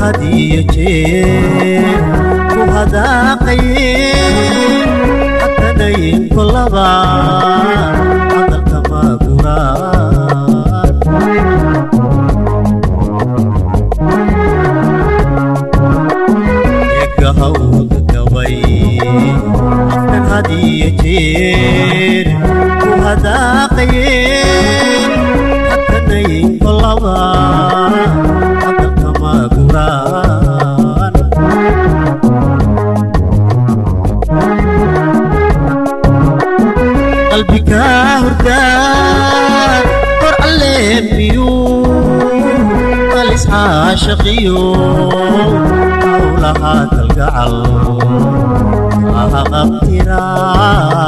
Had iyo jeer ku hadaaqayeen, hakanayn kolaba hadalka maaguraan. Egahawd gabay afkan had iyo jeer ku hadaaqayeen, hakanayn kolaba hadalka maaguraan. Qalbikaa hurdaa kor alleemiyuu qalis caashaqiyo howlaha kalgacal aha qabtiraa.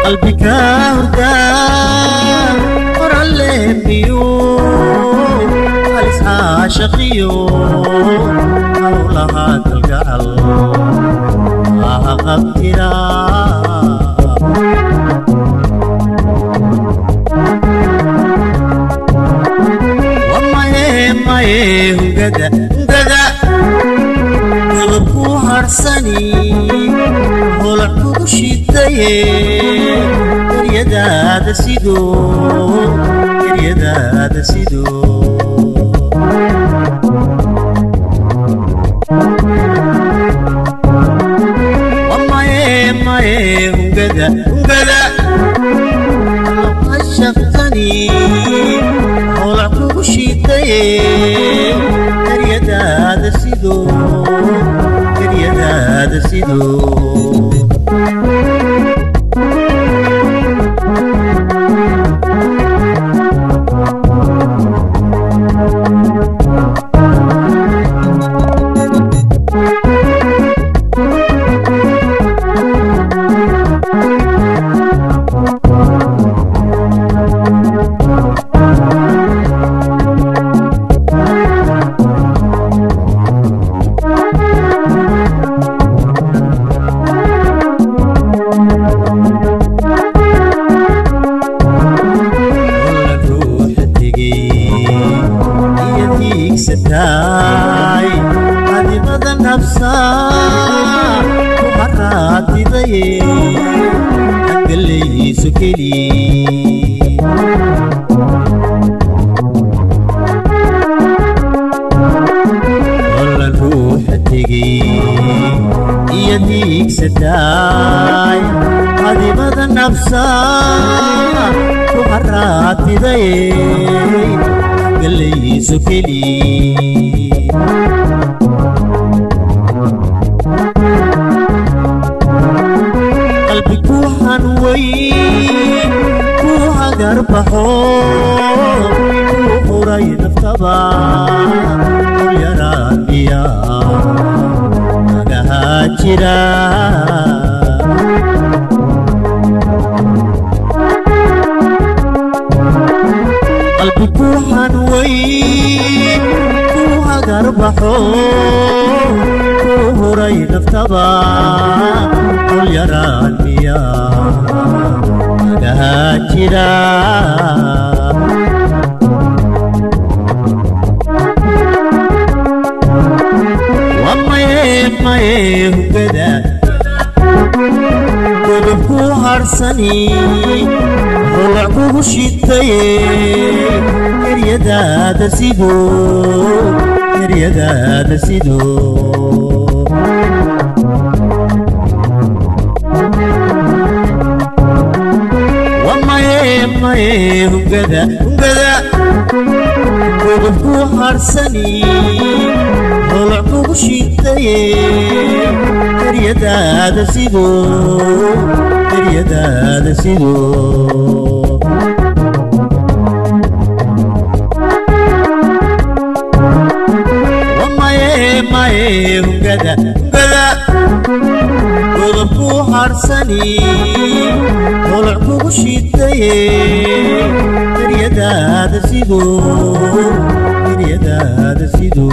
Qalbikaa hurdaa kor alleemiyuu qalis caashaqiyo howlaha kalgacal aha qabtiraa. Wamaye maye hungada hungada godobku harsani holac kugu shidaye eryadaada sido, eryadaada sido. Wamaye maye hungada hungada shaqtani holac kugu shidaye eryadaada sido, eryadaada sido. Olla ruuxa tegey iyo tiigsataay adimada nafsaa ku haraatidaye hagalayso keli. Olla ruuxa tegey iyo tiigsataay adimada nafsaa ku haraatidaye hagalayso keli. Qalbi ku hanweyn ku hagarbaxo ku huray naftaba ul yaraanbiya magahaa jira. Qalbi ku hanweyn ku hagarbaxo ku huray naftaba ul yaraanbiya magahaa jira. Wamaye maye hungada godobku harsani holac kugu shitaye eryadaada sido, eryadaada sido. Wamaye maye hungada hungada godobku harsani holac kugu shitaye eryadaada sido, eryadaada sido. Wamaye maye hungada hungada godobku harsani holac kugu shitaye eryadaada sido, eryadaada sido,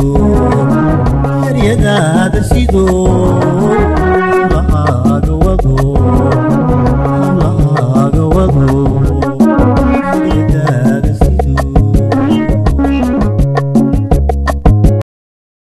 eryadaada sido.